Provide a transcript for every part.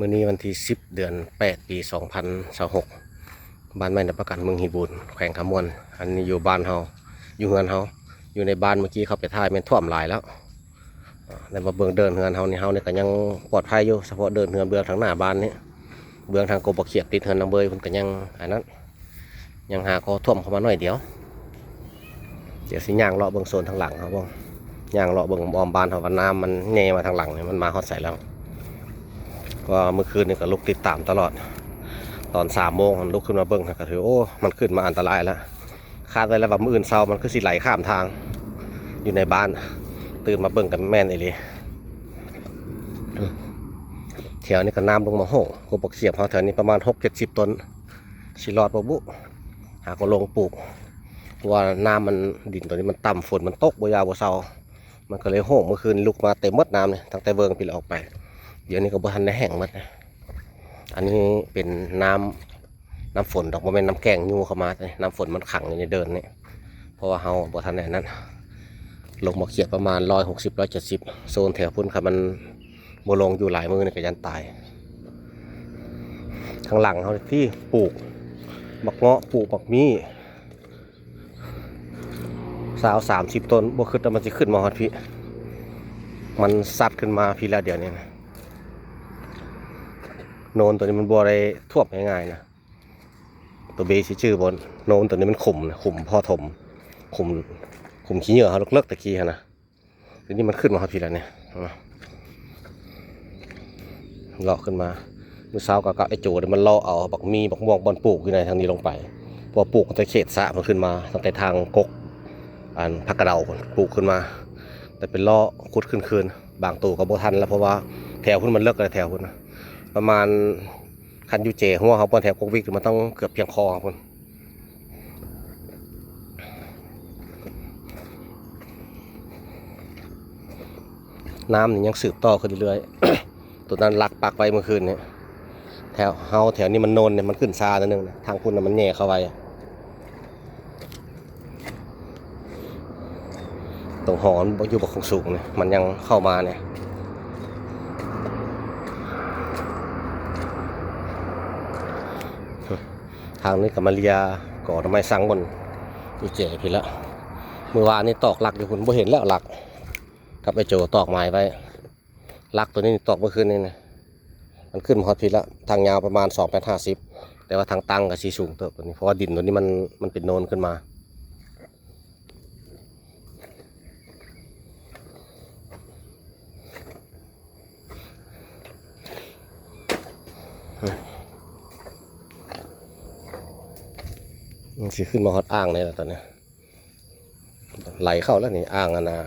ມື້ນີ້ວັນທີສິບ ເດືອນແປດ ປີສອງພັນຊາວຫົກ ບ້ານໃໝ່ນາປະກັນ ເມືອງຫີບູນ ແຂວງຄຳມ່ວນ. ອັນນີ້ຢູ່ບ້ານເຮົາ ຢູ່ເຮືອນເຮົາ. ຢູ່ໃນບ້ານເມື່ອກີ້ເຂົ້າໄປຖ່າຍແມ່ນຖ້ວມຫຼາຍແລ້ວ. ແລ້ວມາເບິ່ງເດີ່ນເຮືອນເຮົານີ້ ເຮົານີ້ກໍຍັງປອດໄພຢູ່ ສະເພາະເດີ່ນເຮືອນເບື້ອງທາງໜ້າບ້ານນີ້ ເບື້ອງທາງກົບບັກຂຽບຕິດເຮືອນນາງເບີຍ ເພິ່ນກໍຍັງອັນນັ້ນ ຍັງຫາກໍຖ້ວມເຂົ້າມາໜ້ອຍດຽວ. ດຽວຊິຍ່າງເລາະເບິ່ງໂຊນທາງຫຼັງເຮົາເບິ່ງ ຍ່າງເລາະເບິ່ງອ້ອມໆບ້ານເຮົາວ່ານ້ຳມັນແຍ່ມາທາງຫຼັງນີ້ ມັນມາຮອດໃສແລ້ວ. ເພາະວ່າມື້ຄືນນີ້ກໍລຸກຕິດຕາມຕະຫຼອດ ຕອນສາມໂມງຫັ້ນລຸກຂຶ້ນມາເບິ່ງ ກໍຖື ໂອ້ ມັນຂຶ້ນມາອັນຕະລາຍແລ້ວ. ຄາດໄວ້ແລ້ວວ່າມື້ອື່ນເຊົ້າມັນຄືຊິໄຫຼຂ້າມທາງຢູ່ໃນບ້ານ ຕື່ນມາເບິ່ງກໍແມ່ນອີ່ຫຼີ. ແຖວນີ້ກໍນ້ຳລົງມາໂຮງ ກົບບັກຂຽບເຮົາແຖວນີ້ປະມານຫົກເຈັດສິບຕົ້ນ ຊິລອດບໍ່ບຸ ຫາກໍລົງປູກ. ເພາະວ່ານ້ຳມັນ ດິນຕົວນີ້ມັນຕ່ຳ ຝົນມັນຕົກບໍ່ຢາວບໍ່ເຊົາ ມັນກໍເລີຍໂຮງ. ມື້ຄືນລຸກມາເຕັມໝົດນ້ຳນີ້ ຕັ້ງແຕ່ເວີງພີ້ແຫຼະອອກໄປ ດຽວນີ້ກໍບໍ່ທັນໄດ້ແຫ້ງໝົດ. ອັນນີ້ເປັນນ້ຳ ນ້ຳຝົນດອກ ບໍ່ແມ່ນນ້ຳແກ້ງຍູ້ເຂົ້າມາເດ້ ນ້ຳຝົນມັນຂັງຢູ່ໃນເດີ່ນນີ້ ເພາະວ່າເຮົາບໍ່ທັນໄດ້ນັ້ນ. ລົງມາຂຽບປະມານຮ້ອຍຫົກສິບ ຮ້ອຍເຈັດສິບ ໂຊນແຖວພຸ້ນ ຄັນມັນບໍ່ລົງຢູ່ຫຼາຍມື້ນີ້ກໍຢ້ານຕາຍ. ທາງຫຼັງເຮົາທີ່ປູກບັກເງາະ ປູກບັກມີ້ ຊາວ ສາມສິບຕົ້ນ ບໍ່ຄິດວ່າມັນຊິຂຶ້ນມາຮອດພີ້ ມັນຊັດຂຶ້ນມາພີ້ແລ້ວດຽວນີ້ນະ. ໂນນຕົວນີ້ມັນບໍ່ໄດ້ຖ້ວມງ່າຍໆນະ ຕົວເບຊິຈື່ບໍ່ ໂນນຕົວນີ້ມັນຂຸມນະ ຂຸມພໍຖົມ ຂຸມ ຂຸມຂີ້ເຫຍື້ອເຮົາເລິກໆແຕ່ກີ້ຫັ້ນນະ. ດຽວນີ້ມັນຂຶ້ນມາຮອດພີ້ແລ້ວນີ້ ເນາະ ເລາະຂຶ້ນມາ. ມື້ເຊົ້າກໍກັບໄອ້ໂຈໄດ້ມາເລາະເອົາບັກມີ້ ບັກມ່ວງບ່ອນປູກຢູ່ໃນທາງນີ້ລົງໄປ ເພາະວ່າປູກຕັ້ງແຕ່ເຂດສະ ມັນຂຶ້ນມາຕັ້ງແຕ່ທາງກົກ ອັນ ຜັກກະເດົາພຸ້ນ ປູກຂຶ້ນມາ ແຕ່ໄປເລາະຂຸດຂຶ້ນຄືນ. ບາງໂຕກໍບໍ່ທັນແລ້ວ ເພາະວ່າແຖວພຸ້ນມັນເລິກແລ້ວ ແຖວພຸ້ນນະ ປະມານ ຄັນຢູ່ເຈຫົວເຮົາ ບ່ອນແຖວກົກວິກ ມັນຕ້ອງເກືອບພຽງຄໍເຮົາພຸ້ນ. ນ້ຳນີ້ຍັງສືບຕໍ່ຂຶ້ນເລື້ອຍໆ ຕົວນັ້ນລັກປັກໄວ້ມື້ຄືນນີ້. ແຖວເຮົາແຖວນີ້ມັນໂນນນີ້ ມັນຂຶ້ນຊ້າໜ້ອຍໜຶ່ງນະ ທາງພຸ້ນນະມັນແຍ່ເຂົ້າໄວ. ຕົງຫໍມັນບໍ່ຢູ່ບັກຄົງສູງນີ້ ມັນຍັງເຂົ້າມານີ້. ທາງນີ້ກໍມາເລຍກໍໜໍ່ໄມ້ສັງບົນຢູ່ເຈພີ້ລະ. ມື້ວານນີ້ຕອກລັກຢູ່ພຸ້ນ ບໍ່ເຫັນແລ້ວລັກ ກັບໄອ້ໂຈຕອກໝາຍໄວ້. ຫຼັກຕົວນີ້ນີ້ຕອກເມື່ອຄືນນີ້ນະ ມັນຂຶ້ນມາຮອດພີ້ລະ ທາງຍາວປະມານສອງແມັດຫ້າສິບ ແຕ່ວ່າທາງຕັ້ງກໍຊິສູງເຕີບກວ່ານີ້ ເພາະວ່າດິນຕົວນີ້ມັນ ມັນເປັນໂນນຂຶ້ນມາ. ມັນຊິຂຶ້ນມາຮອດອ່າງນີ້ລະຕອນນີ້ ໄຫຼເຂົ້າແລ້ວນີ້ ອ່າງອັນນ່າ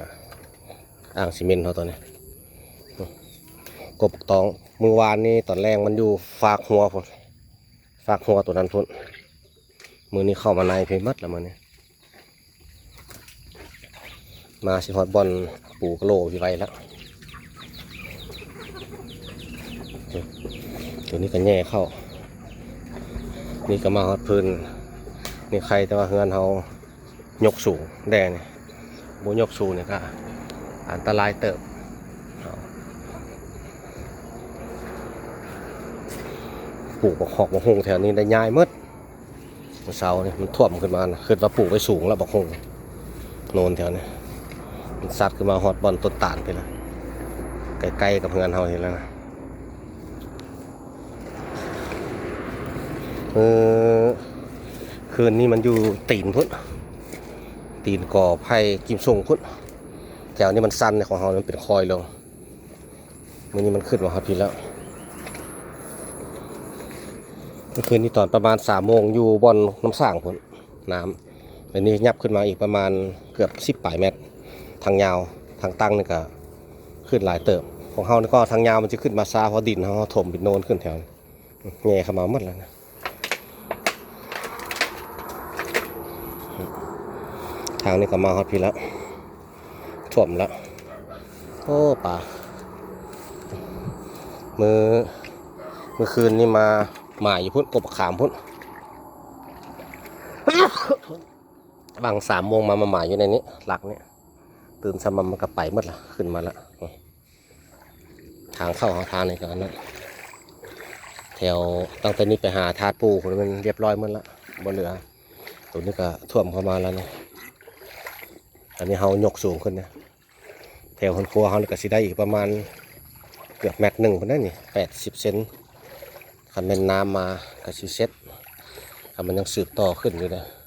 ອ່າງຊີເມັນເຮົາຕອນນີ້. ກົບຕອງ ມື້ວານນີ້ຕອນແລງມັນຢູ່ຟາກຫົວພຸ້ນ ຟາກຫົວຕົວນັ້ນພຸ້ນ. ມື້ນີ້ເຂົ້າມາໃນພີ້ໝົດລະມື້ນີ້ ມາຊິຮອດບ່ອນປູກະໂຫຼພີ້ໄວລະ. ຕົວນີ້ກໍແຍ່ເຂົ້າ ນີ້ກໍມາຮອດພື້ນນີ້. ໄຄແຕ່ວ່າເຮືອນເຮົາຍົກສູງແດ່ນີ້ ບໍ່ຍົກສູງນີ້ກໍອັນຕະລາຍເຕີບ. ປູກບັກຮອກບັກຮຸ່ງແຖວນີ້ໄດ້ຍ້າຍໝົດ. ເຊົ້ານີ້ມັນຖ້ວມຂຶ້ນມານະ ຄິດວ່າປູກໄວ້ສູງແລ້ວບັກຮຸ່ງ ໂນນແຖວນີ້ ມັນຊັດຂຶ້ນມາຮອດບ່ອນຕົ້ນຕານພີ້ລະ ໃກ້ໆກັບເຮືອນເຮົາພີ້ລະນະ. ເອີ ຄືນນີ້ມັນຢູ່ຕີນພຸ້ນ ຕີນກໍໄຜ່ກິມຊຸງພຸ້ນ. ແຖວນີ້ມັນຊັນ ຂອງເຮົາມັນເປັນຄອຍລົງ. ມື້ນີ້ມັນຂຶ້ນມາຮອດພີ້ແລ້ວ. ເມື່ອຄືນນີ້ຕອນປະມານສາມໂມງ ຢູ່ບ່ອນນ້ຳສ້າງພຸ້ນ ນ້ຳ ອັນນີ້ຫຍັບຂຶ້ນມາອີກປະມານເກືອບສິບປາຍແມັດ ທາງຍາວ ທາງຕັ້ງນີ້ກະຂຶ້ນຫຼາຍເຕີບ. ຂອງເຮົານີ້ກໍທາງຍາວມັນຊິຂຶ້ນມາຊ້າ ເພາະດິນເຮົາຖົມເປັນໂນນຂຶ້ນແຖວ ແຍ່ເຂົ້າມາໝົດແລ້ວນະ. ທາງນີ້ກໍມາຮອດພີ້ລະ ຖ້ວມລະ. ໂອ້ ປາ ມື້ ມື້ຄືນນີ້ມາໝາຍຢູ່ພຸ້ນ ກົບບັກຂາມພຸ້ນ. ຫວ່າງສາມໂມງມາ ມາໝາຍຢູ່ໃນນີ້ ຫຼັກນີ້ ຕື່ນສະໝ່ຳມັນກໍໄປໝົດລະ ຂຶ້ນມາລະ. ທາງເຂົ້າເຮົາທາງນີ້ກໍອັນນັ້ນ ແຖວຕັ້ງແຕ່ນີ້ໄປຫາທາດປູພຸ້ນ ແມ່ນຮຽບຮ້ອຍໝົດລະ ບໍ່ເຫຼືອ. ໂຕນີ້ກໍຖ້ວມເຂົ້າມາແລ້ວນີ້. ອັນນີ້ເຮົາຍົກສູງຂຶ້ນນະ ແຖວເຮືອນຄົວເຮົານີ້ກໍຊິໄດ້ອີກປະມານເກືອບແມັດໜຶ່ງພຸ້ນນະນີ້ ແປດສິບເຊັນ. ຄັນແມ່ນນ້ຳມາກໍຊິເສັດ ຄັນມັນຍັງສືບຕໍ່ຂຶ້ນຢູ່ເດ້.